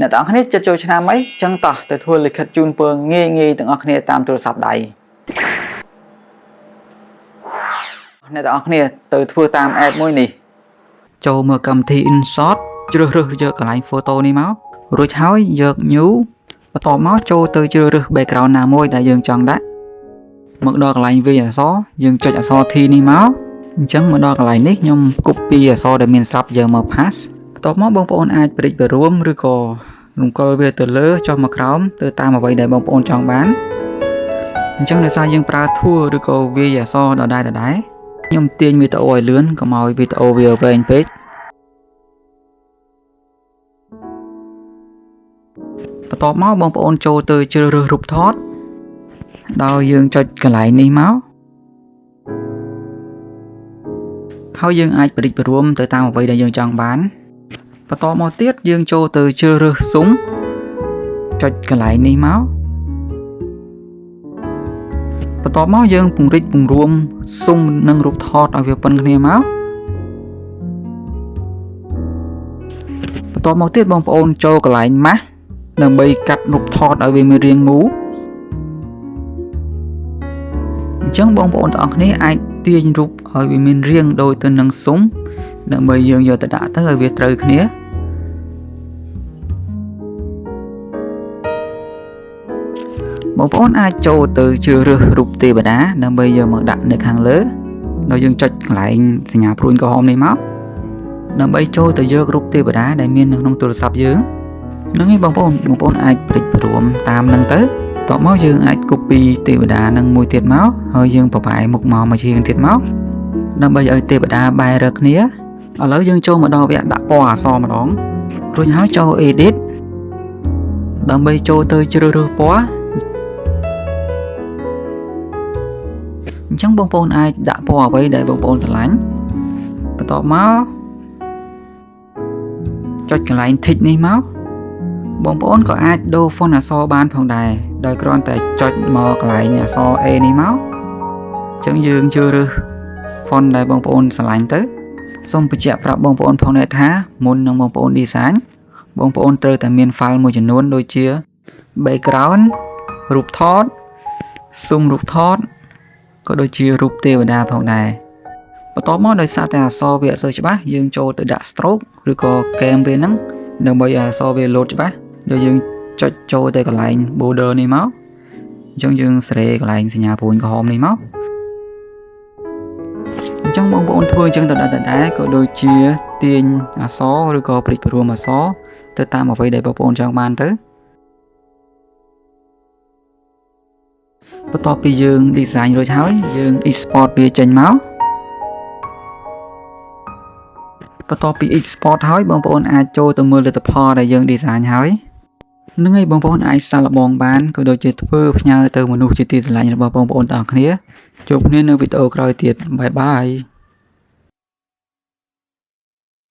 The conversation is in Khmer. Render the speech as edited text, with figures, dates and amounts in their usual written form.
អ្នកទាំងអស់គ្នាចិត្តចូលឆ្នាំអីចឹងតោះទៅធ្វើលិខិតជូនពរងាយងាយទាំងអស់គ្នាតាមទូរស័ព្ទដៃអ្នកទាំងអស់គ្នាទៅធ្វើតាម app មួយនេះចូលមើលកម្មវិធី InShot ជ្រើសរើសយកកន្លែង photo នេះមករួចហើយយក new បន្ទាប់មកចូលទៅជ្រើសរើស background ណាមួយដែលយើងចង់ដាក់មកដល់កន្លែងវាយអក្សរយើងចុចអក្សរ T នេះមកអញ្ចឹងមកដល់កន្លែងនេះខ្ញុំ copy អក្សរដែលមានស្រាប់យកមក paste បន្ទាប់មកបងប្អូនអាចប្រិចបរួមឬក៏រំកិលវាទៅលើចុះមកក្រោមទៅតាមអ្វីដែលបងប្អូនចង់បានអញ្ចឹងដោយសារយើងប្រើ tool ឬក៏វាយអក្សរដដែលដដែលខ្ញុំទាញវីដេអូឲ្យលឿនកុំឲ្យវីដេអូវាវែងពេកបន្ទាប់មកបងប្អូនចូលទៅជ្រើសរើសរូបថតដោយយើងចុចកន្លែងនេះមកហើយយើងអាចប្រិចបរួមទៅតាមអ្វីដែលយើងចង់បានបន្តមកទៀតយើងចូលទៅជ្រើសរើសស៊ុមចុចកន្លែងនេះមកបន្ទាប់មកយើងពង្រីកពង្រួមស៊ុមនិងរូបថតឲ្យវាប៉ុនគ្នាមកបន្ទាប់មកទៀតបងប្អូនចូលកន្លែងម៉ាស់ដើម្បីកាត់រូបថតឲ្យវាមានរាងមូលអញ្ចឹងបងប្អូនទាំងអស់គ្នាអាចទាញរូបឲ្យវាមានរាងដូចទៅនឹងស៊ុមដើម្បីយើងយកទៅដាក់ទៅឲ្យវាត្រូវគ្នាបងប្អូនអាចចូលទៅជ្រើសរើសរូបទេវតាដើម្បីយកមកដាក់នៅខាងលើដោយយើងចុចកន្លែងសញ្ញាព្រួញក្រហមនេះមកដើម្បីចូលទៅយករូបទេវតាដែលមាននៅក្នុងទូរស័ព្ទយើងហ្នឹងឯងបងប្អូនបងប្អូនអាចប្រិចព្រមតាមហ្នឹងទៅតបមកយើងអាច copy ទេវតានឹងមួយទៀតមកហើយយើងប្របែមុខមកមួយជាងទៀតមកដើម្បីឲ្យទេវតាបែររើគ្នាឥឡូវយើងចូលមកដល់វគ្គដាក់ពណ៌អក្សរម្ដងរួចហើយចូល edit ដើម្បីចូលទៅជ្រើសរើសពណ៌អញ្ចឹងបងប្អូនអាចដាក់ពណ៌អ្វីដែលបងប្អូនស្រឡាញ់បន្ទាប់មកចុចកន្លែង tick នេះមកបងប្អូនក៏អាចដូរ font អក្សរបានផងដែរដោយគ្រាន់តែចុចមកកន្លែងអក្សរ A នេះមកអញ្ចឹងយើងជ្រើសរើស font ដែលបងប្អូនស្រឡាញ់ទៅសូមបញ្ជាក់ប្រាប់បងប្អូនផងដែរថាមុននឹងបងប្អូន design បងប្អូនត្រូវតែមាន file មួយចំនួនដូចជា background រូបថតស៊ុមរូបថតក៏ដូចជារូបទេវតាផងដែរបន្ទាប់មកដោយសារតែអក្សរវាអត់សូវច្បាស់យើងចូលទៅដាក់ stroke ឬក៏គែមវាហ្នឹងដើម្បីឲ្យអក្សរវាលោតច្បាស់ដោយយើងចុចចូលទៅកន្លែង border នេះមកអញ្ចឹងយើងសេរីកន្លែងសញ្ញាព្រួញក្រហមនេះមកអញ្ចឹងបងប្អូនធ្វើអញ្ចឹងដដែលៗក៏ដូចជាទាញអក្សរឬក៏ព្រិចព្រមអក្សរទៅតាមអ្វីដែលបងប្អូនចង់បានទៅបន្ទាប់ពីយើង design រួចហើយយើង export វាចេញមកបន្ទាប់ពី export ហើយបងប្អូនអាចចូលទៅមើលលទ្ធផលដែលយើង design ហើយនឹងហើយបងប្អូនអាចសាកល្បងបានក៏ដូចជាធ្វើផ្ញើទៅមនុស្សជាទីស្រឡាញ់របស់បងប្អូនទាំងអស់គ្នាជួបគ្នានៅវីដេអូក្រោយទៀត bye bye.